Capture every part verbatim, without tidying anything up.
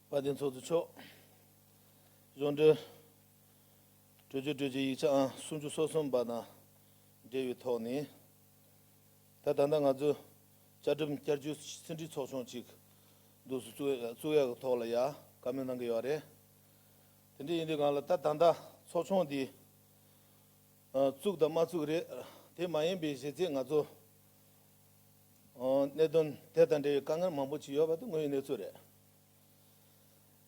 དཔལ་ལྡན་ཚོགས་གཙོ་མཆོག་གཞུང་འབྲེལ་གྲོས་ཆོད་གྲོས་ཆོད་ཡིག་ཆ་ཨང་སུམ་ཅུ་སོ་གསུམ་པ་དང་འབྲེལ་བའི་ཐོག་ནས། ད་ད་ལྟ་ང་ཚོས་བཅའ་ཁྲིམས་བསྐྱར་བཅོས་ཟིན་བྲིས་ཚོགས་ཆུང་གཅིག་འདུག་སུ་བཙུགས་བཙུགས་ཡག་གི་ཐོག་ལ་ཡ་བཀའ་མོལ་གནང་གི་ཡོད་རེད། དེ་འདྲ་ཡིན་དུས་གང་ལ་ད་ད་ལྟ་ཚོགས་ཆུང་འདི་བཙུགས་དང་མ་བཙུགས་རེད། དེ་མ་ཡིན་པའི་གཞི་རྩའི་ང་ཚོ་གནད་དོན་དེ་དང་འབྲེལ་བའི་དཀའ་ངལ་མང་པོ་ཅིག་ཡོད་པ་དེ་དངོས་ཡོད་གནས་ཚུལ་རེད།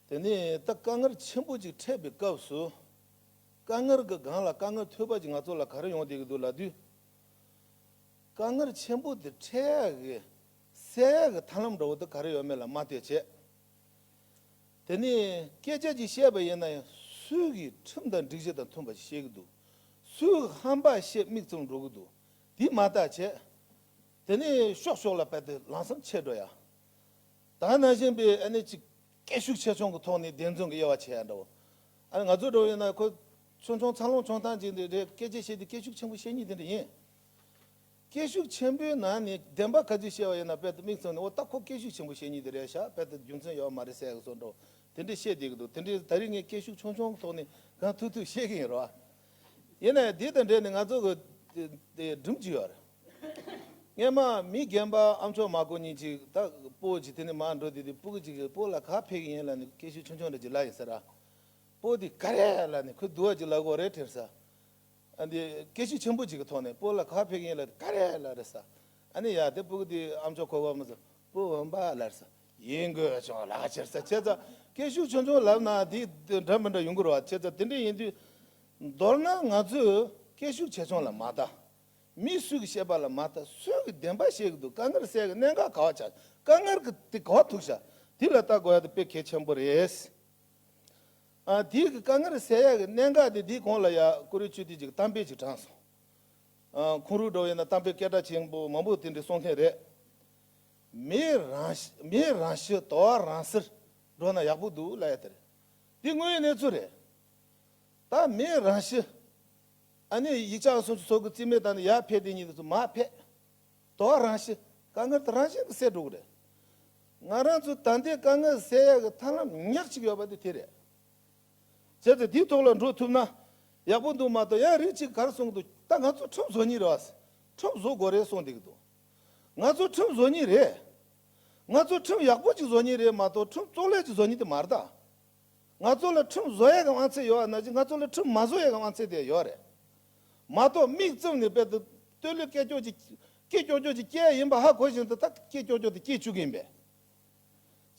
དེ་ནས་ད་དཀའ་ངལ་ཆེན་པོ་ཅིག་འཕྲད་པའི་སྐབས་སུ། དཀའ་ངལ་གྱི་སྒང་ལ་དཀའ་ངལ་ཐོལ་པ་ཅིག་ང་ཚོ་ལ་ག་རེ་ཡོང་བསྡད་ཀྱི་འདུག་ལབ་དུས། དཀའ་ངལ་ཆེན་པོ་དེ་འཕྲད་ཡག་གི་སེལ་ཡག་གི་ཐབས་ལམ་འདྲ་བོ་དེ་ག་རེ་ཡོད་མེད་ལ་མ་ལྟོས་བྱས། དེ་ནས་སྐད་ཆ་ཅིག་བཤད་པ་ཡིན་ན་ཡང་སུས་ཀྱིས་ཁྲིམས་དང་སྒྲིག་གཞི་དང་མཐུན་པ་ཞིག་བཤད་ཀྱི་འདུག་སུས་ཧམ་པ་བཤད་མིག་བཙུམ་འགྲོ་གི་འདུག་དེ་མ་ལྟ་བྱས། དེ་ནས་ཤོག་ཤོག་ལ་བལྟས་ཏེ་ལམ་སང་ཆད་འགྲོ་ཡ། ད་ནང་བཞིན་པའི་ཨ་ནི་ཅིག་སྐད་ཤུགས་ཆེ་ཆུང་གི་ཐོག་ནས་བདེན་རྫུན་གྱི་དབྱེ་བ་ཕྱེ་ཡ་འདྲ་བོ། ཨ་ནི་ང་ཚོ་འདྲ་བོ་ཡིན་ན་ཁོ་ཆུང་ཆུང་འཚར་ལོངས་བྱུང་སྟངས་ཅིག་འདི་རེད། སྐད་ཆ་བཤད་དུས་སྐད་ཤུགས་ཆེན་པོ་བཤད་མཁན་དེ་འདྲ་ཡིན། སྐད་ཤུགས་ཆེན་པོའི་ནང་ནས་བདེན་པ་ག་ཚོད་བཤད་པ་ཡིན་ན་དཔེ་དེ་མིག་བཙུམ་ནས་འོ་ད་ཁོ་སྐད་ཤུགས་ཆེན་པོ་བཤད་མཁན་དེ་རེད་ཤག་དཔེ་དེ་རྒྱུ་མཚན་ཡོད་མ་རེད་ཟེར་གི་བཟོ་འདྲ་བོ་དེ་འདྲ་བཤད་བསྡད་གི་འདུག་དེ་འདྲའི་ད་རིང་ངས་སྐད་ཤུགས་ཆུང་ཆུང་གི་ཐོག་ནས་གང་ཐུབ་ཐུབ་བཤད་གི་ཡིན་རོ། ཡིན་ནའི་དེ་དང་འབྲེལ་ནས་ང་ཚོ་གི་དེ་དེ་སྒྲུང་ཅིག་ཡོད་རེད། སྔས་མ་མི་རྒན་པ་ཨ་མཆོག་མ་གོ་གཉིས་ཅིག་ད་སྤོ་ཅིག་དེ་ནས་མར་འགྲོ་དུས་དེ་སྤོ་གི་ཅིག་གིས་སྤོ་ལ་ག་ཕེབས་ཀྱི་ཡིན་ལབ་ནས་སྐད་ཤུགས་ཆུང་ཆུང་འདྲ་ཅིག་ལབ་ཡིན་ཟེར་ར། སྤོ་དེ་ག་རེ་ལབ་ནས་ཁོས་དུ་བ་ཅིག་ལབ་དགོས་རེད་དྲན་ས། ཨ་འདི་སྐད་ཤུགས་ཆེན་པོ་ཅིག་གི་ཐོག་ནས་སྤོ་ལ་ག་ཕེབས་ཀྱི་ཡིན་ལབ་དུས་ག་རེ་ལབ་རེད་ས། ཨ་ནི་ཡ་དེ་སྤོ་གི་དེ་ཨ་མཆོག་གོ་གོ་མ་སོང་སྤོ་འོན་པ་ལབ་རེད་ས། ཡིན་དགོས་བྱུང་ལག་ཁྱེར་ས་བྱས་ཙང་སྐད་ཤུགས་ཆུང་ཆུང་ལབ་ན་དེ་འདྲ་མི་འདྲ་ཡོང་གི་རེད་བ། བྱས་ཙང་དེ་འདྲ་ཡིན་དུས་མདོར་ན་ང་ཚོས་སྐད་ཤུགས་ཆེ་ཆུང་ལ་མ་ལྟ། མི་སུ་གི་བཤད་པ་ལ་མ་ལྟ། སུ་གི་བདེན་པ་བཤད་གི་འདུག་དཀའ་ངལ་སེལ་གི་གནད་འགག་ག་བ་ཆགས། དཀའ་ངལ་གི་དེ་ག་བ་ཐུག་ཤག་དེ་ལ་ལྟ་དགོས་ཡ་དེ་དཔེ་གལ་ཆེན་པོ་རེད། ཨ་དེ་གི་དཀའ་ངལ་སེལ་ཡ་གི་གནད་འགག་དེ་དེའི་གོང་ལ་ཡ་ཀུ་རེ་བཅུ་དེ་ཅིག་གཏམ་དཔེ་ཅིག་དྲངས་སོང་། ཨ་ཁོང་རུ་འགྲོ་ཡིན་ན་གཏམ་དཔེ་སྐད་གྲགས་ཆེན་པོ་མང་པོ་དེ་འདྲ་གསུང་མཁན་རེད། མེ་རང་ཤི་མེ་རང་ཤི་དོ་བ་རང་སེལ་འགྲོ་ན་ཡག་པོ་འདུག་ལབ་ཡ་དེ་རེད། དེ་དངོས་ཡོད་གནས་ཚུལ་རེད། ད་མེ་རང་ཤི། ཨ་ནི་ཡིག་ཆ་སོ་སོ་གི་རྩིས་མེད་བཏང་ནས་ཡར་ཕེབས་དེ་ཉིད་དུ་མར་ཕེབས། དོ་བ་རང་ཤི། དཀའ་ངལ་དེ་རང་བཞིན་གྱིས་སེལ་འགྲོ་གི་རེད། ང་རང་ཚོ་ད་ལྟའི་དཀའ་ངལ་སེལ་ཡག་གི་ཐབས་ལམ་ཉག་གཅིག་ཡོད་པ་དེ་དེ་རེད། བྱས་ཙང་དེའི་ཐོག་ལ་འགྲོ་ཐུབ་ན་ཡག་པོ་འདུག་མ་གཏོགས་ཡང་རིགས་གཅིག་ག་རེ་གསུང་གི་འདུག་ད་ང་ཚོ་ཁྲིམས་བཟོ་མཁན་རེད་བ། ཁྲིམས་བཟོ་དགོས་རེད་གསུང་བསྡད་ཀྱི་འདུག་ང་ཚོ་ཁྲིམས་བཟོ་མཁན་རེད། ང་ཚོ་ཁྲིམས་ཡག་པོ་ཅིག་བཟོ་མཁན་རེད་མ་གཏོགས་ཁྲིམས་བཙོག་ལས་ཅིག་བཟོ་མཁན་དེ་མ་རེད་ད། ང་ཚོ་ལ་ཁྲིམས་བཟོ་ཡས་ཀྱི་དབང་ཚད་ཡོད་པ་ནང་བཞིན་ང་ཚོ་ལ་ཁྲིམས་མ་བཟོ་ཡས་ཀྱི་དབང་ཚད་དེ་ཡོད་རེད། མ་གཏོགས་མིག་བཙུམ་ནས་དཔེ་དེ་སྟོད་ལུས་སྐད་ཀྱོག་ཅིག་སྐད་ཀྱོག་ཀྱོག་ཅིག་སྐྱེས་ཡིན་པ་ཧ་གོ་བཞིན་དུ་ད་སྐད་ཀྱོག་ཀྱོག་དེ་སྐྱེས་བཅུག་གི་ཡིན་པས།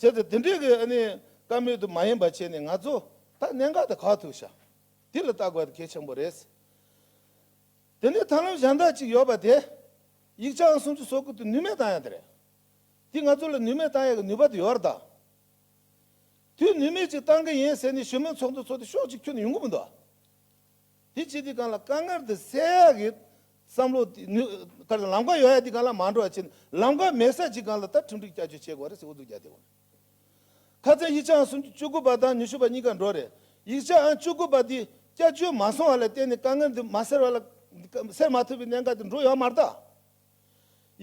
བྱས་ཙང་དེ་འདྲའི་གི་ཨ་ནི་བཀའ་མོལ་དུ་མ་ཡིན་པ་བྱས་ནས་ང་ཚོ་ད་གནད་འགག་དེ་ག་ཐུག་ཤག་དེ་ལ་ལྟ་དགོས་དེ་གལ་ཆེན་པོ་རེད། དེ་ནས་ཐབས་ལམ་གཞན་དག་ཅིག་ཡོད་པ་དེ། ཡིག་ཆ་ཨང་སུམ་ཅུ་སོ་དགུ་དེ་ནུས་མེད་བཏང་ཡ་དེ་རེད། དེ་ང་ཚོ་ལ་ནུས་མེད་བཏང་ཡ་གི་ནུས་པ་དེ་ཡོད་རེད་ད། དུས་ནུས་མེད་ཅིག་བཏང་གི་ཡིན་ཟེར་ནས་ཞུ་མོལ་ཚོགས་འདུ་ཚོགས་དུས་ཕྱོགས་གཅིག་ཁྱོན་ནས་ཡོང་གི་མི་འདུག་དེ་བྱེད་དུས་སྒང་ལ་དཀའ་ངལ་དེ་སེལ་ཡག་གི་བསམ་བློ་དེ་ནུས་ག་རེ་ལམ་ཁ་ཡོད་ཡ་དེ་སྒང་ལ་མ་འགྲོ་བ་བྱས་ནས་ལམ་ཁ་མེད་ས་ཅིག་སྒང་ལ་ད་ཁྲིམས་སྒྲིག་བསྐྱར་བཅོས་བྱེད་དགོས་རེད་ཟེར་འུ་ཚུགས་རྒྱག་བསྡད་ཡོད་རེད། ཁ་སང་ཡིག་ཆ་ཨང་སུམ་ཅུ་དགུ་པ་དང་ཉི་ཤུ་པ་གཉིས་ཀ་འགྲོ་རེད། ཡིག་ཆ་ཨང་བཅུ་དགུ་པ་དེ་བསྐྱར་བཅོས་མ་སོང་བ་ལ་བརྟེན་ནས་དཀའ་ངལ་འདི་མ་སེལ་བ་ལ་སེལ་མ་ཐུབ་པའི་གནད་འགག་དེ་འགྲོ་ཡོད་མ་རེད་ད།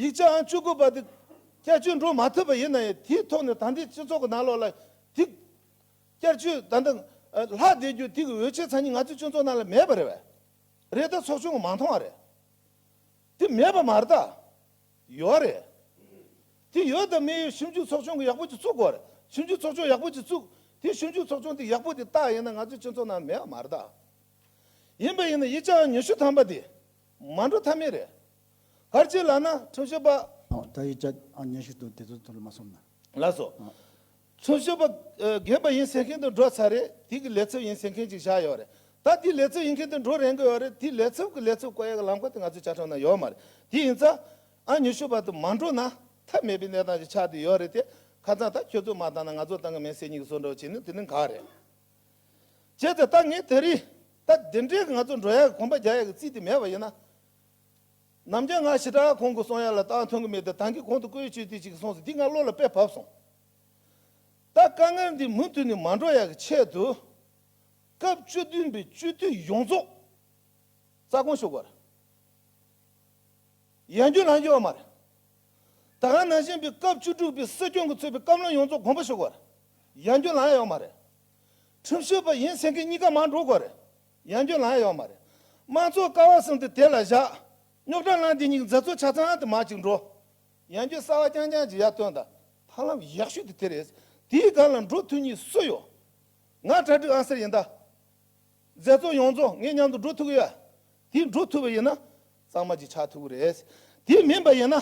ཡིག་ཆ་ཨང་བཅུ་དགུ་པ་དེ་བསྐྱར་བཅོས་འགྲོ་མ་ཐུབ་པ་ཡིན་ན་ཡང་དེའི་ཐོག་ནས་ད་ལྟའི་སྤྱི་ཚོགས་ཀྱི་ནང་ལོགས་ལ་དེ་བསྐྱར་བཅོས་ད་ལྟ་ལྷག་བསྡད་རྒྱུ་དེ་གི་འོས་ཆོས་ཚང་མ་ང་ཚོའི་སྤྱི་ཚོགས་ནང་ལ་མེད་པ་རེད་བས། རེད་ད་ཚོགས་ཆུང་གིས་མ་མཐོང་བ་རེད། དེ་མེད་པ་མ་རེད་ད། ཡོད་རེད། དེ་ཡོད་དང་མེད་ཡོད་ཞིབ་འཇུག་ཚོགས་ཆུང་གིས་ཡག་པོ་ཅིག་བཙུགས་དགོས་རེད། ཞིབ་འཇུག་ཚོགས་ཆུང་ཡག་པོ་ཅིག་བཙུགས། དེ་ཞིབ་འཇུག་ཚོགས་ཆུང་དེ་ཡག་པོ་དེ་བལྟས་ཡིན་ན་ང་ཚོའི་སྤྱི་ཚོགས་ནང་མེད་པ་མ་རེད་ད། ཡིན་པ་ཡིན་ན་ཡིག་ཆ་ཉི་ཤུ་ཐམ་པ་དེ་མ་འགྲོ་ཐབས་མེད་རེད། ག་རེ་བྱས་ལབ་ན་ཁྲིམས་ཞིབ་པ། ཨོ་ད་ཡིག་ཆ་ཨང་ཉི་ཤུ་དང་དེ་ཚོ་ཐོག་ལ་མ་སོང་ན། ལགས་སོ། ཨོ། ཁྲིམས་ཞིབ་པ་ཨ་རྒན་པ་ཡིན་ཟེར་མཁན་དེ་འགྲོ་ཚར་རེད། དེ་གི་ལས་ཚབ་ཡིན་ཟེར་མཁན་ཅིག་བཞག་ཡོད་རེད། ད་དེ་ལས་ཚབ་ཡིན་མཁན་དེ་འགྲོ་རན་གི་ཡོད་རེད། དེ་ལས་ཚབ་གི་ལས་ཚབ་བསྐོ་ཡ་གི་ལམ་ཁ་དེ་ང་ཚོའི་བཅའ་ཁྲིམས་ནང་ཡོད་མ་རེད། དེ་ཡིན་ཙང་ཨང་ཉི་ཤུ་པ་དེ་མ་འགྲོ་ན་ཐབས་མེད་པའི་གནས་སྟངས་ཅིག་ཆགས་བསྡད་ཡོད་རེད་དེ། ཁ་སང་ད་ཁྱོད་ཚོས་མ་བཏང་ན་ང་ཚོས་བཏང་གི་མེད་ཟེར་མཁན་གྱི་བཟོ་འདྲ་བྱས་ནས་དེ་ནི་ག་རེད། བྱས་ཙང་ད་ངས་དེ་རིང་ད་དེ་འདྲའི་གི་ང་ཚོ་འགྲོ་ཡ་གི་གོམ་པ་རྒྱག་ཡ་གི་རྩིས་དེ་མེད་པ་ཡིན་ན། ནམ་རྒྱུན་ང་ཞེ་དྲག་ཁོང་གི་གསུང་ཡ་ལ་བཏང་ཐོན་གི་མེད་དེ་ད་གིན་གོང་དུ་བཀོད་ཡིག་བཅོས་དེ་ཅིག་གསུངས་སོང་། འདི་ང་བློ་ལ་དཔེ་བབས་སོང་། ད་དཀའ་ངལ་འདི་མུ་མཐུད་ནས་མ་འགྲོ་ཡ་གི་ཆེད་དུ། སྐབས་བཅུ་བདུན་པའི་སྤྱི་འཐུས་ཡོངས་རྫོགས་རྩ་དགོངས་ཞུ་དགོས་རེད། ཡང་རྒྱུན་རང་ཡོད་མ་རེད། ད་ག་ནང་བཞིན་པའི་སྐབས་བཅུ་དྲུག་པའི་སྲིད་སྐྱོང་གིས་གཙོས་པའི་བཀའ་བློན་ཡོངས་རྫོགས་དགོངས་པ་ཞུ་དགོས་རེད། ཡར་རྒྱས་ལང་ཡ་ཡོད་མ་རེད། ཁྲིམས་ཞིབ་པ་ཡིན་ཟེར་མཁན་གཉིས་ཀ་མར་འགྲོ་དགོས་རེད། ཡར་རྒྱས་ལང་ཡ་ཡོད་མ་རེད། དམངས་གཙོ་ཀ་བ་གསུམ་དེ་དེ་ལ་བཞག་རྙོག་དྲ་ལངས་དེ་གཉིས་མཛད་གཙོ་ཆ་ཚང་དེ་མར་ཅིག་འགྲོ། ཡར་རྒྱས་གསར་བ་རྐྱང་རྐྱང་ཅིག་ཡར་བཏོན་དང་། ཐབས་ལམ་ཡག་ཤོས་དེ་དེ་རེད། དེའི་སྒང་ལ་འགྲོ་ཐུབ་མཁན་སུ་ཡོད། ང་གྲ་སྒྲིག་ཨང་གསར་ཡིན་ད། མཛད་གཙོ་ཡོངས་རྫོགས་ངའི་མཉམ་དུ་འགྲོ་ཐུབ་ཀྱི་ཡོད། དེ་འགྲོ་ཐུབ་པ་ཡིན་ན་གཙང་མ་ཅིག་ཆགས་ཐུབ་ཀྱི་རེད། དེ་མིན་པ་ཡིན་ན།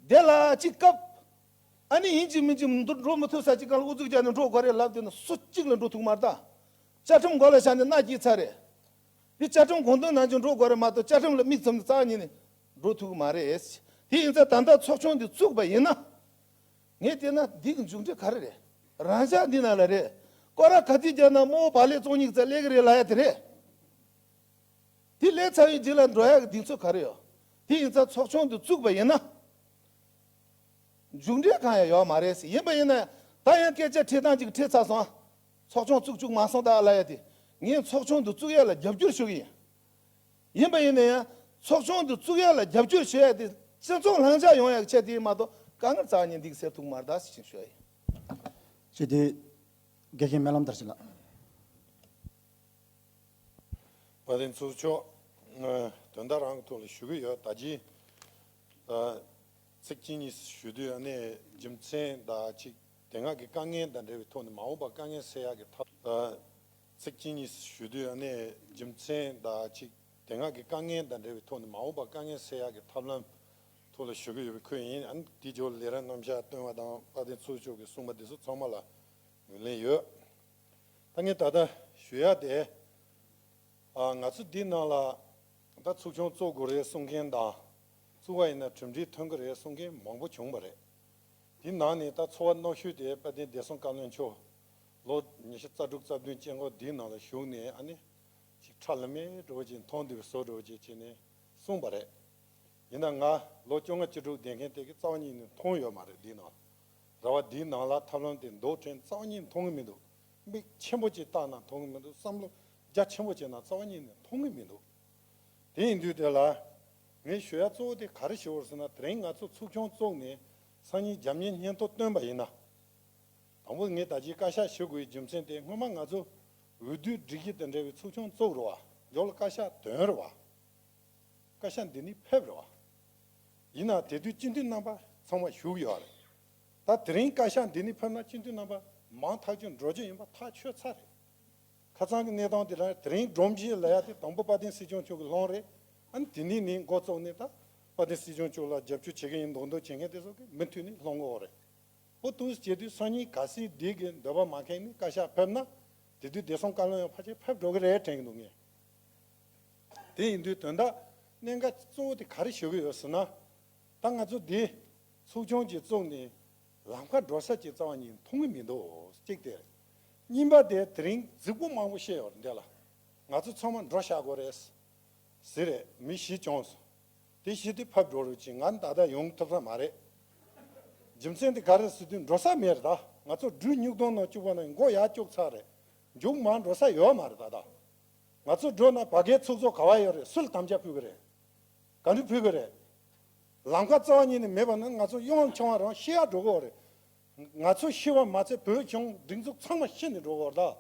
དེ་ལ་གཅིག་སྐབས། ཨ་ནི་ཡིན་གཅིག་མིན་གཅིག་འགྲོ་མི་ཐུབ་ས་གཅིག་སྒང་ལ་ཨུ་ཚུགས་རྒྱག་ནས་འགྲོ་དགོས་རེད་ལབ་དེ་ན་སུ་གཅིག་ལ་འགྲོ་ཐུབ་ཀྱི་མ་རེད་ད། བཅའ་ཁྲིམས་མགོ་ལ་བཞག་ནས་མནའ་སྐྱེལ་ཚར་རེད། དེ་བཅའ་ཁྲིམས་དགོངས་དོན་ནང་བཞིན་འགྲོ་དགོས་རེད་མ་གཏོགས་བཅའ་ཁྲིམས་ལ་མིག་བཙུམ་ནས་རྩ་བ་ཉིད་ནས་འགྲོ་ཐུབ་ཀྱི་མ་རེད། དེ་ཡིན་ཙང་ད་ལྟ་ཚོགས་ཆུང་འདི་བཙུགས་པ་ཡིན་ན། ངས་བལྟས་ན་འདི་གི་མཇུག་འབྲས་ག་རེ་རེད། རང་འཇགས་འདི་ན་ལ་རེད། སྐོར་ར་ག་དུས་རྒྱག་ན་རྨོ་བོ་བག་ལེབ་བཙོང་ཉིག་ཙམ་སླེབས་ཀྱི་རེད་ལབ་ཡ་དེ་རེད། དེ་སླེབས་ཚར་བའི་རྗེས་ལ་འགྲོ་ཡ་གི་གདེང་ཚོད་ག་རེ་ཡོད། དེ་ཡིན་ཙང་ཚོགས་ཆུང་འདི་བཙུགས་པ་ཡིན་ན། མཇུག་འབྲས་གང་ཡང་ཡོད་མ་རེད་ཟེར། ཡིན་པ་ཡིན་ན་ད་ཡང་སྐད་ཆ་འཁྲིད་སྟངས་ཅིག་འཁྲིད་ཚར་སོང་། ཚོགས་ཆུང་བཙུགས་བཅུག་མ་སོང་ད་ལབ་ཡ་དེ། ངས་ཚོགས་ཆུང་འདི་བཙུགས་ཡ་ལ་རྒྱབ་སྐྱོར་ཞུ་གི་ཡིན། ཡིན་པ་ཡིན་ན་ཡང་ཚོགས་ཆུང་འདི་བཙུགས་ཡ་ལ་རྒྱབ་སྐྱོར་ཞུ་ཡ་དེ་སྤྱི་ཚོགས་ལྷིང་འཇགས་ཡོང་ཡ་གི་ཆེད་དེ་ཡིན་མ་གཏོགས་དཀའ་ངལ་རྩ་བ་ཉིད་འདི་གི་སེལ་ཐུབ་མ་རེད་ད་ཟེར་ཞུ་ཡ་ཡིན། ཞེས་དེ་དགེ་རྒན་སྨོན་ལམ་དར་ཞིང་ལགས། དཔལ་ལྡན་ཚོགས་གཙོ་མཆོག་ཨ། དོན་དག་རང་གི་ཐོག་ལ་ཞུ་གི་ཡོད། ད་ཅི། ཨ། ཚིག་གཅིག་གཉིས་ཞུ་དུས་ཨ་ནི་རྒྱུ་མཚན་དང་ཅིག་དེ་སྔ་གི་དཀའ་ངལ་དང་འབྲེལ་བའི་ཐོག་ནས་མ་འོངས་པ་དཀའ་ངལ་སེལ་ཡག་གི་ཐབས། ཨ། ཚིག་གཅིག་གཉིས་ཞུ་དུས་ཨ་ནི་རྒྱུ་མཚན་དང་ཅིག་དེ་སྔ་གི་དཀའ་ངལ་དང་འབྲེལ་བའི་ཐོག་ནས་མ་འོངས་པ་དཀའ་ངལ་སེལ་ཡག་གི་ཐབས་ལམ་ཐོག་ལ་ཞུ་གི་ཡོད་པའི་ཁུལ་ཡིན། ཨ་ནི་དེའི་རྗེས་ལ་ལས་རིམ་རྣམ་གཞག་སྟོན་པ་དང་དཔལ་ལྡན་ཚོགས་གཙོ་མཆོག་གིས་གསུངས་པ་དེ་ཚོ་ཚང་མ་ལ་ངོས་ལེན་ཡོད། ད་ངས་ད་ལྟ་ཞུ་ཡ་དེ། ཨ། ང་ཚོ་འདི་ནང་ལ་ད་ཚོགས་ཆུང་བཙུགས་དགོས་རེད་གསུང་མཁན་དང་། བཙུགས་པ་ཡིན་ན་གྲུབ་འབྲས་ཐོན་གི་རེད་གསུང་མཁན་མང་པོ་བྱུང་བ་རེད། དེ་ནང་ནས་ད་ཚོར་བ་རྣོ་ཤོས་དེ་དཔལ་ལྡན་བདེ་སྲུང་བཀའ་བློན་མཆོག་ལོ་ཉི་ཤུ་རྩ་དྲུག་རྩ་བདུན་སྤྱི་འགོ་འདིའི་ནང་ལ་བཞུགས་ནས་ཨ་ནི་ཅིག་ཁྲ་ལམ་མེ་འགྲོ་བ་ཅིག་མཐོང་འདུག་བཟོ་འགྲོ་བ་ཅིག་བྱས་ནས་གསུངས་པ་རེད། ཡིན་ན་ང་ལོ་བཅོ་ལྔ་བཅུ་དྲུག་བསྡད་མཁན་དེ་གི་རྩ་བ་ཉིད་ནས་མཐོང་ཡོད་མ་རེད། འདིའི་ནང་ར་བ་འདིའི་ནང་ལ་ཐབས་ལམ་དེ་འདུག་དྲན་རྩ་བ་ཉིད་ནས་མཐོང་གི་མི་འདུག་མིག་ཆེན་པོ་ཅིག་བཏང་ན་མཐོང་གི་མི་འདུག་བསམ་བློ་རྒྱ་ཆེན་པོ་བྱས་ན་རྩ་བ་ཉིད་ནས་མཐོང་གི་མི་འདུག་དེ་ཡིན་དུས་དེ་ལ་ངས་ཞུ་ཡ་གཙོ་བོ་དེ་ག་རེ་ཞུ་བར་ཟེར་ན། དེ་རིང་ང་ཚོ་ཚོགས་ཆུང་བཙུགས་ནས་སང་ཉིན་རྒྱབ་གཉེར་སྙན་ཐོ་བཏོན་པ་ཡིན་ན། དང་པོ་ངས་ད་ཅི་བཀའ་ཤག་ཞུ་དགོས་པའི་རྒྱུ་མཚན་དེ། སྔོན་མ་ང་ཚོ་འོས་བསྡུ་སྒྲིག་གཞི་དང་འབྲེལ་བའི་ཚོགས་ཆུང་བཙུགས་རེད་བ། མཇུག་ལ་བཀའ་ཤག་འདོན་རེད་བ། བཀའ་ཤག་འདི་ནས་ཕེབས་རེད་བ། ཡིན་ན་དེ་དུས་སྤྱི་འཐུས་རྣམ་པ་ཚང་མ་བཞུགས་ཡོད་རེད། ད་དེ་རིང་བཀའ་ཤག་འདི་ནས་ཕེབས་ན་སྤྱི་འཐུས་རྣམ་པ་མང་ཐག་ཆོད་འགྲོ་རྒྱུ་ཡིན་པ་ཐག་ཆོད་ཚར་རེད། ཁ་སང་གི་གནས་སྟངས་དེ་ལ་དེ་རིང་སྒྲོམ་གཞི་ལ་ཡ་དེ་དང་པོ་དཔལ་ལྡན་སྲིད་སྐྱོང་མཆོག་གིས་སློང་རེད། ཨ་ནི་དེ་ནས་ནས་འགོ་བཙུགས་ནས་ད་དཔལ་ལྡན་སྲིད་སྐྱོང་མཆོག་ལ་རྒྱབ་སྐྱོར་བྱེད་ཀྱི་ཡིན་མདོག་མདོག་བྱེད་མཁན་དེ་ཚོ་གིས་མུ་མཐུད་ནས་སློང་གི་ཡོད་རེད། འོ་དུས་བྱེད་དུས་སང་ཉིན་གལ་སྲིད་འདི་གི་འདོད་པ་མ་ཁེངས་ནས་བཀའ་ཤག་ཕེབས་ན། དེ་དུས་བདེ་སྲུང་བཀའ་བློན་ཡང་ཕལ་ཆེར་ཕེབས་འགྲོ་གི་རེད་དྲན་གྱི་འདུག་ངས། དེ་ཡིན་དུས་དོན་དག་གནད་འགག་གཙོ་བོ་དེ་ག་རེ་ཞུ་གི་ཡོད་ཟེར་ན། ད་ང་ཚོ་འདི་ཚོགས་ཆུང་ཅིག་བཙུགས་ནས་ལམ་ཁ་འགྲོ་ས་ཅིག་རྩ་བ་ཉིད་མཐོང་གི་མི་འདུག་གཅིག་དེ། གཉིས་པ་དེ་དེ་རིང་རྫིག་པོ་མང་པོ་བཤད་ཡོད་རེད་འདི་ལ། ང་ཚོ་ཚང་མ་འགྲོ་བཞག་དགོས་རེད་ཟེར་རེད། མི་བཞི་བྱུང་སོང་། དེ་བཞི་དེ་ཕེབས་འགྲོ་རོགས་གྱིས། ང་ད་ལྟ་ཡོང་ཐུབ་ས་མ་རེད། རྒྱུ་མཚན་དེ་ག་རེ་ཟེར་དུས་འགྲོ་ས་མེད་རེད། ད་ང་ཚོ་འབྲུ་སྨྱུག་སྡོང་ནང་བཅུག་པ་ན་མགོ་ཡར་བཅུག་ཚར་རེད། མཇུག་མ་འགྲོ་ས་ཡོད་མ་རེད་ད་ལྟ། ང་ཚོ་འགྲོ་ན་བར་བརྒལ་ཚོགས་གཙོ་ག་བ་ཡོད་རེད། སུ་ལ་དམ་བཅའ་ཕུལ་གི་རེད། ག་འདྲ་ཕུལ་གི་རེད། ལམ་ཁ་རྩ་བ་ཉིད་ནས་མེད་པ་ན་ང་ཚོ་གཡོན་ཕྱོགས་རང་ཤི་ཡག་འགྲོ་གི་རེད། ང་ཚོ་ཤི་བ་མ་ཚད་བོད་གཞུང་སྒྲིག་འཛུགས་ཚང་མ་ཤི་ནས་འགྲོ་གི་རེད་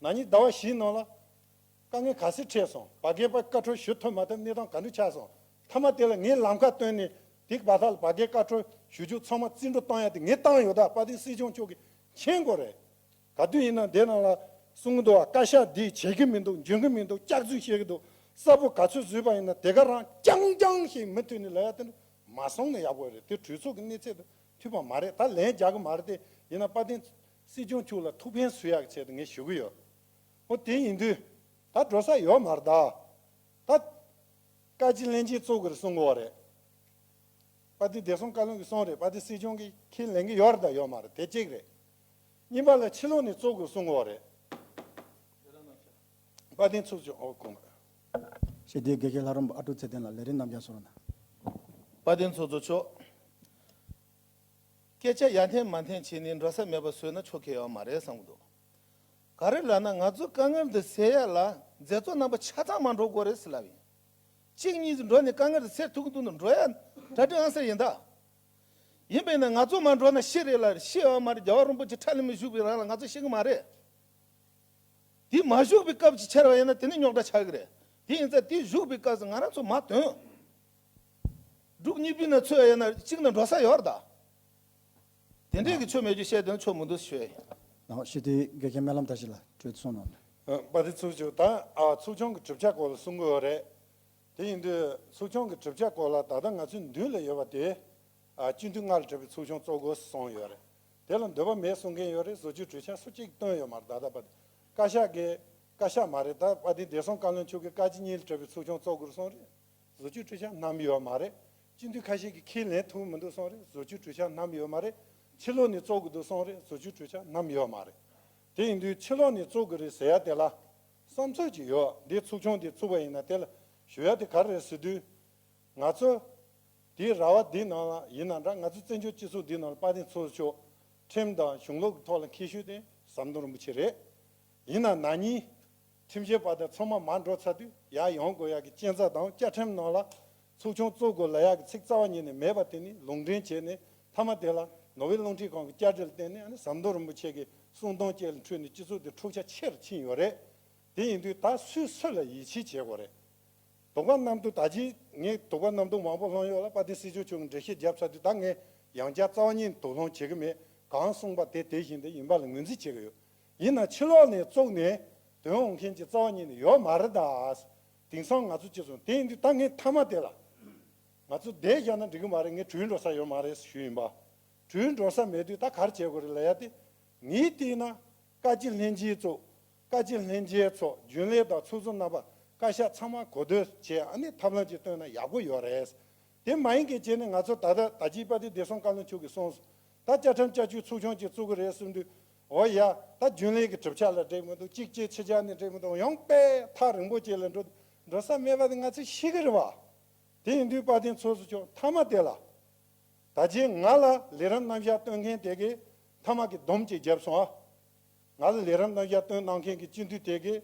ད། ན་ནིང་ཟླ་བ་བཞིའི་ནང་ལ་དཀའ་ངལ་ག་ཚོད་འཕྲད་སོང་། བར་བརྒལ་པ་བཀའ་འཁྲོལ་ཞུ་ཐུབ་མ་ཐུབ་གནས་སྟངས་ག་འདྲ་ཆགས་སོང་། མཐའ་མ་དེ་ལ་ངས་ལམ་ཁ་བཏོན་ནས་དེ་བར་ཐག་ལ་བར་བརྒལ་བཀའ་འཁྲོལ་ཞུ་རྒྱུ་ཚང་མ་རྩིས་འགྲོ་བཏང་ཡ་དེ་ངས་བཏང་ཡོད་ད། དཔལ་ལྡན་སྲིད་སྐྱོང་མཆོག་གིས་མཁྱེན་དགོས་རེད། ག་དུས་ཡིན་ན་དེ་ནང་ལ་གསུང་གི་འདུག་བ། བཀའ་ཤག་འདི་བྱེད་ཀྱི་མི་འདུག་འཇོན་གྱི་མི་འདུག་སྐྱག་རྫུན་བཤད་ཀྱི་འདུག་གསར་པོ་ག་ཚོད་བཟོས་པ་ཡིན་ན་དེ་ག་རང་རྐྱང་རྐྱང་ཞིག་མུ་མཐུད་ནས་ལབ་ཡ་དེ་འདྲ་མ་སོང་ན་ཡག་པོ་རེད། དེ་གྲོས་ཚོགས་ཀྱི་གནས་ཚད་དང་མཐུན་པ་མ་རེད། ད་ལན་རྒྱག་གི་མ་རེད་དེ། ཡིན་ན་དཔལ་ལྡན་སྲིད་སྐྱོང་མཆོག་ལ་ཐུགས་ཕན་གསོས་ཡག་གི་ཆེད་དུ་ངས་ཞུ་གི་ཡོད། འོ་དེ་ཡིན་དུས་ད་འགྲོ་ས་ཡོད་མ་རེད་ད། ད་བཀའ་སྤྱི་ལྷན་རྒྱས་གཙོ་གི་རེད་གསུང་གི་ཡོད་རེད། དཔལ་ལྡན་བདེ་སྲུང་བཀའ་བློན་གྱིས་གསུངས་རེད། དཔལ་ལྡན་སྲིད་སྐྱོང་གིས་ཁས་ལེན་གྱི་ཡོད་རེད་ད་ཡོད་མ་རེད་དེ་གཅིག་རེད། གཉིས་པ་ལ་ཕྱི་ལོགས་ནས་གཙོ་གི་གསུང་གི་ཡོད་རེད། དཔལ་ལྡན་ཚོགས་གཙོ་ཨོ་ཁོང་། ཞེས་དེའི་དགེ་རྒན་ལྷ་རམས་པ་ཨ་ཀྲུག་ཚེ་བརྟན་ལགས་ལས་རིམ་རྣམས་ཀྱང་གསུང་རོགས་གནང་། དཔལ་ལྡན་ཚོགས་གཙོ་མཆོག་སྐད་ཆ་ཡར་འཐེན་མར་འཐེན་བྱས་ནས་འགྲོ་ས་མེད་པ་བཟོས་ན་ཆོ་ག་ཡོད་མ་རེད་བསམ་གྱི་འདུག་ག་རེ་ལབ་ན་ང་ཚོ་དཀའ་ངལ་འདི་སེལ་ཡ་ལ་མཛད་གཙོ་རྣམ་པ་ཆ་ཚང་མར་འགྲོ་དགོས་རེད་ཟེར་ལབ་ཡིན། གཅིག་གཉིས་ཙམ་འགྲོ་ནས་དཀའ་ངལ་འདི་སེལ་ཐུབ་ཀྱི་འདུག་ན་འགྲོ་ཡ་གྲ་སྒྲིག་ཨང་གསར་ཡིན་ད། ཡིན་པས་ན་ང་ཚོ་མ་འགྲོ་ན་ཤི་རེད་ལ། ཤི་ཡོད་མ་རེད། རྒྱལ་བ་རིན་པོ་ཆེ་ཁྲ་ལི་མི་བཞུགས་པའི་རང་ལ་ང་ཚོ་ཤི་གི་མ་རེད། དེ་མ་བཞུགས་པའི་སྐབས་ཅིག་ཆར་བ་ཡིན་ན་དེ་ནི་རྙོག་དྲ་ཆགས་ཀྱི་རེད། དེ་ཡིན་ཙང་དེ་བཞུགས་པའི་སྐབས་སུ་ང་རང་ཚོ་མ་ཐོན། འབྲུག་གཉིས་པོའི་ནང་ཚུད་ཡོད་ན་གཅིག་ན་འགྲོ་ས་ཡོད་རེད་ད། དེ་འདྲས་ཀྱི་ཆོ་མེད་རྒྱུ་བཤད་དོན་ཆོ་མི་འདུག་ཞུ་ཡ་ཡིན། ནང་ཞི་བདེའི་དགེ་རྒན་སྨོན་ལམ་བཀྲ་ཤིས་ལགས་གྲོས་གསུངས་གནང་། ཨ། དཔལ་ལྡན་ཚོགས་གཙོ། ད་ཨ་ཚོགས་ཆུང་གི་གྲུབ་ཆ་སྐོར་ལ་གསུང་གི་ཡོད་རེད། དེ་ཡིན་དུས་ཚོགས་ཆུང་གི་གྲུབ་ཆ་སྐོར་ལ་ད་ལྟ་ང་ཚོའི་མདུན་ལ་ཡོད་པ་དེ། ཨ། སྤྱི་འཐུས་ལྔ་ལ་གྲུབ་པའི་ཚོགས་ཆུང་བཙུགས་དགོས་གསུངས་ཡོད་རེད། དེ་ལ་འདོད་པ་མེད་གསུང་མཁན་ཡོད་རེད། བཟོ་བཅོས་གྲོས་འཆར་སུ་གཅིག་བཏོན་ཡོད་མ་རེད། ད་ལྟ་བར་དུ་བཀའ་ཤག་གིས། བཀའ་ཤག་མ་རེད། ད་དཔལ་ལྡན་བདེ་སྲུང་བཀའ་བློན་མཆོག་གིས་བཀའ་སྤྱི་གཉིས་ལ་གྲུབ་པའི་ཚོགས་ཆུང་བཙུགས་དགོས་གསུངས་རེད། བཟོ་བཅོས་གྲོས་འཆར་བསྣམས་ཡོད་མ་རེད། སྤྱི་འཐུས་ཁ་ཤས་ཀྱིས་ཁས་ལེན་ཐུབ་མི་འདུག་གསུངས་རེད། བཟོ་བཅོས་གྲོས་འཆར་བསྣམས་ཡོད་མ་རེད། ཕྱི་ལོགས་ནས་བཙུགས་དགོས་འདུག་གསུངས་རེད། བཟོ་བཅོས་གྲོས་འཆར་བསྣམས་ཡོད་མ་རེད། དེ་ཡིན་དུས་ཕྱི་ལོགས་ནས་བཙུགས་དགོས་རེད་ཟེར་ཡ་དེ་ལ་བསམ་ཚུལ་ཅིག་ཡོད། འདི་ཚོགས་ཆུང་དེ་བཙུགས་པ་ཡིན་ན་དེ་ལ་ཞུ་ཡ་དེ་ག་རེ་རེད་ཟེར་དུས། ང་ཚོ་དེའི་ར་བ་འདི་ནང་ལ་ཡིན་ན་འདྲ། ང་ཚོ་བཙན་བྱོལ་སྤྱི་ཚོགས་འདི་ནང་ལ་དཔལ་ལྡན་ཚོགས་གཙོ་མཆོག་ཁྲིམས་དང་གཞུང་ལུགས་ཀྱི་ཐོག་ལ་མཁས་ཤོས་དེ་ཟམ་གདོང་རིན་པོ་ཆེ་རེད། ཡིན་ན་ན་ནིང་ཁྲིམས་བཤེར་པ་དང་ཚང་མ་མར་འགྲོ་ཚར་དུས་ཡར་ཡོང་དགོས་ཡག་གི་རྐྱེན་རྩ་དང་བཅའ་ཁྲིམས་ནང་ལ་ཚོགས་ཆུང་བཙུགས་དགོས་ལབ་ཡག་གི་ཚིག་རྩ་བ་ཉིད་ནས་མེད་པ་དེ་ནི་ལུང་འདྲེན་བྱས་ནས་མཐའ་མ་དེ་ལ་ནོར་ཝེ་རླུང་འཕྲིན་ཁང་གི་བསྐྱར་དྲིས་ལ་བརྟེན་ནས། ཨ་ནི་ཟམ་གདོང་རིན་པོ་ཆེ་གི་གསུང་གཏམ་བཅས་ལ་འཕྲོས་ནས་སྤྱི་ཚོགས་དེ་འཁྲུག་ཆ་ཆེ་རུ་ཕྱིན་ཡོད་རེད། དེ་ཡིན་དུས་ད་སུས་སུ་ལ་ཡིད་ཆེས་བྱེད་དགོས་རེད། དོགས་པ་རྣམ་རྟོག་ད་ཅི་ངས་དོགས་པ་རྣམ་རྟོག་མང་པོ་སློང་ཡོད་ལ། དཔལ་ལྡན་སྲིད་སྐྱོང་མཆོག་གིས་འགྲེལ་བཤད་བརྒྱབ་ཚར་དུས་ད་ངས་ཡང་བསྐྱར་རྩ་བ་ཉིད་ནས་དོགས་སློང་བྱེད་ཀྱི་མེད། གང་གསུངས་པ་དེ་དེ་བཞིན་དུ་ཡིན་པ་ལ་ངོས་འཛིན་བྱེད་ཀྱི་ཡོད། ཡིན་ན་ཕྱི་ལོགས་ནས་བཙུགས་ནས་དོན་འོང་མཁན་གྱི་རྩ་བ་ཉིད་ནས་ཡོད་མ་རེད་ད། དེང་སང་ང་ཚོ་སྤྱི་ཚོགས་དེ་ཡིན་དུས་ད་ངས་མཐའ་མ་དེ་ལ་ང་ཚོ་བསྡད་བཞག་ན་འགྲིག་གི་མ་རེད། ངས་བྲོས་འགྲོ་ས་ཡོད་མ་རེད་ཞུས་ཡིན་པ། བྲོས་འགྲོ་ས་མེད་དུས་ད་ག་རེ་བྱེད་དགོས་རེད་ལབ་ཡ་དེ། ངའི་སྟེང་ན་བཀའ་སྤྱི་ལྷན་རྒྱས་ཚོ། བཀའ་སྤྱི་ལྷན་རྒྱས་ཚོ། རྒྱུན་ལས་དང་ཚོགས་གཙོ་རྣམ་པ། བཀའ་ཤག་ཚང་མ་གོ་བསྡུར་བྱས། ཨ་ནི་ཐབས་ལམ་ཅིག་བཏོན་ན་ཡག་པོ་ཡོད་རེད། དེ་མ་ཡིན་མཁན་བྱས་ནས་ང་ཚོ་ད་ལྟ་ད་ཅིའི་པ་དེ་བདེ་སྲུང་བཀའ་བློན་མཆོག་གིས་གསུངས་སོང་། ད་བཅའ་ཁྲིམས་བསྐྱར་བཅོས་ཚོགས་ཆུང་ཅིག་བཙུགས་ཀྱི་རེད་གསུངས་དུས། འོ་ཡ། ད་རྒྱུན་ལས་ཀྱི་གྲུབ་ཆ་ལ་འགྲིག་མི་འདུག་གཅིག་བྱས་ཕྱི་རྒྱལ་ནས་འགྲིག་མི་འདུག་ཡང་དཔེ་ཐག་རིང་པོ་ཅིག་ལ་འགྲོ་འགྲོ་ས་མེད་པ་དེ་ང་ཚོས་ཤེས་ཀྱི་རེད་བ། དེ་ཡིན་དུས་དཔལ་ལྡན་ཚོགས་གཙོ་མཆོག་མཐའ་མ་དེ་ལ། ད་ཅི་ང་ལ་ལས་རིམ་རྣམ་གཞག་སྟོན་མཁན་དེ་གིས་མཐའ་མ་གི་སྡོམ་ཅིག་བརྒྱབ་སོང་ཨ། ང་ལ་ལས་རིམ་རྣམ་གཞག་སྟོན་གནང་མཁན་གྱི་སྤྱི་འཐུས་དེ་གིས་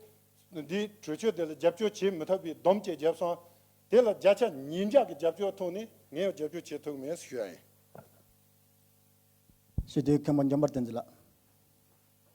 འདིའི་གྲོས་ཆོད་དེ་ལ་རྒྱབ་སྐྱོར་བྱེད་མི་ཐུབ་པའི་སྡོམ་ཅིག་བརྒྱབ་སོང་ཨ། དེ་ལ་བརྒྱ་ཆ་ཉིས་བརྒྱ་གི་རྒྱབ་སྐྱོར་ཐོག་ནས་ངས་ཡང་རྒྱབ་སྐྱོར་བྱེད་ཐུབ་མེད་ཞུ་ཡ་ཡིན། ཞུ་དེ་མཁན་པོ་འཇམ་དཔལ་བསྟན་འཛིན་ལགས།